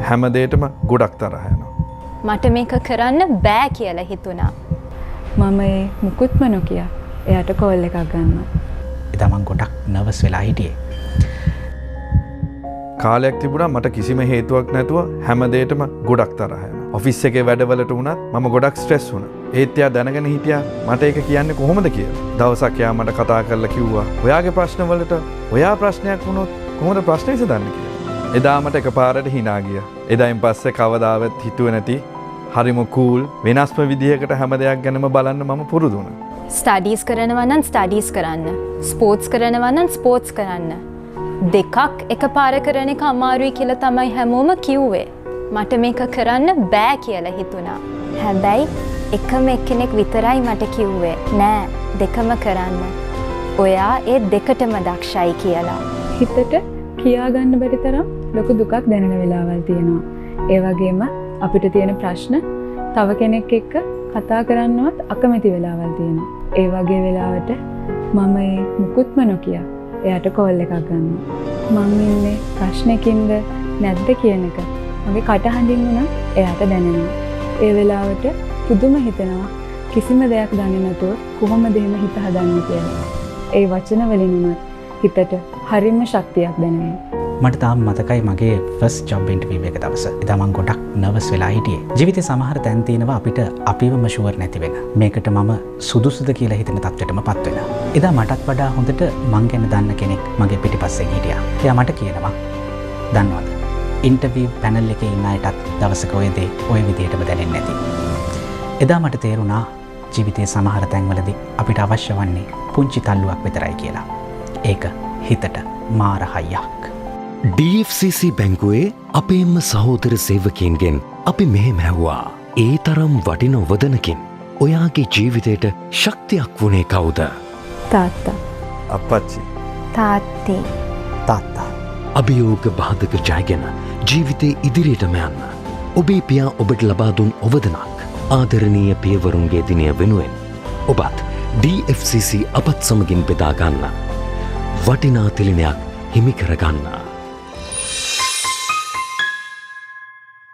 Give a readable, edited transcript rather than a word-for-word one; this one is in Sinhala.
හැම දෙයකටම ගොඩක් තරහ යනවා. මට මේක කරන්න බෑ කියලා හිතුණා. මම ඒ මුකුත්ම නොකිය එයාට කෝල් එකක් ගන්නවා. එදා මං ගොඩක් නර්වස් වෙලා හිටියේ. කාලයක් තිබුණා මට කිසිම හේතුවක් නැතුව හැම දෙයකටම ගොඩක් තරහ යනවා. ඔෆිස් එකේ වැඩවලට වුණත් මම ගොඩක් ස්ට්‍රෙස් වුණා. ඒත් එයා දැනගෙන හිටියා මට ඒක කියන්නේ කොහොමද කියලා. දවසක් එයා මට කතා කරලා කිව්වා, "ඔයාගේ ප්‍රශ්න වලට ඔයා ප්‍රශ්නයක් වුණොත් කොහොමද ප්‍රශ්න විසඳන්නේ?" කියලා. එදා මට එකපාරට හිනා ගියා. එදායින් පස්සේ කවදාවත් හිතුවේ නැති හරිම කූල් වෙනස්ම විදිහකට හැම දෙයක් ගැනම බලන්න මම පුරුදු වුණා. ස්ටඩීස් කරනවා නම් ස්ටඩීස් කරන්න. ස්පෝර්ට්ස් කරනවා නම් ස්පෝර්ට්ස් කරන්න. දෙකක් එකපාර කරන එක අමාරුයි කියලා තමයි හැමෝම කිව්වේ. මට මේක කරන්න බෑ කියලා හිතුණා. හැබැයි එකම එක්කෙනෙක් විතරයි මට කිව්වේ, නෑ, දෙකම කරන්න. ඔයා ඒ දෙකටම දක්ෂයි කියලා. හිතට කියා ගන්න බැරි තරම් ලොකු දුකක් දැනෙන වෙලාවල් තියෙනවා. ඒ වගේම අපිට තියෙන ප්‍රශ්න තව කෙනෙක් එක්ක කතා කරන්නවත් අකමැති වෙලාවල් තියෙනවා. ඒ වගේ වෙලාවට මම ඒ මුකුත්ම නොකිය එයාට කෝල් එකක් ගන්නවා. මං ඉන්නේ ප්‍රශ්නකින්ද නැද්ද කියන එක මගේ කටහඬින් වුණත් එයාට දැනෙනවා. ඒ වෙලාවට පුදුම හිතෙනවා, කිසිම දෙයක් දන්නේ නැතුව කොහොමද එහෙම හිත හදන්නේ කියලා. ඒ වචන වලින් වුණත් හිතට හරිම ශක්තියක් දැනෙනවා. මට තාම මතකයි මගේ ෆස්ට් ජොබ් ඉන්ටර්විව් එක දවස. එදා මං ගොඩක් නර්වස් වෙලා හිටියේ. ජීවිතේ සමහර තැන් තියෙනවා අපිට අපිවම ෂුවර් නැති වෙන. මේකට මම සුදුසුද කියලා හිතෙන තත්ත්වයටම පත් වෙන. එදා මටත් වඩා හොඳට මං ගැන දන්න කෙනෙක් මගේ පිටිපස්සෙන් හිටියා. එයා මට කියනවා, දන්නවද? ඉන්ටර්විව් පැනල් එකේ ඉන්න අයටත් දවසක ඔය දේ ඔය විදිහටම දැනෙන්නේ නැති. එදා මට තේරුණා ජීවිතයේ සමහර තැන්වලදී අපිට අවශ්‍ය වන්නේ පුංචි තල්ලුවක් විතරයි කියලා. ඒක හිතට මාර හයියක්. DFCC බැංකුවේ අපේම සහෝදර සේවකයින්ගෙන් අපි මෙහෙම ඇහුවා. ඒ තරම් වටින ඔවදනකින් ඔයාගේ ජීවිතයට ශක්තියක් වුණේ කවුද? තාත්තා. අප්පච්චි. තාත්තේ. තාත්තා. අභියෝග බාධක ජයගෙන ජීවිතේ ඉදිරියටම යන්න. ඔබේ පියා ඔබට ලබා දුන් ඔවදනක්, ආදරණීය පියවරුන්ගේ දිනය වෙනුවෙන් ඔබත් DFCC අපත් සමගින් බෙදා ගන්න. වටිනා තිළිණයක් හිමි කරගන්න.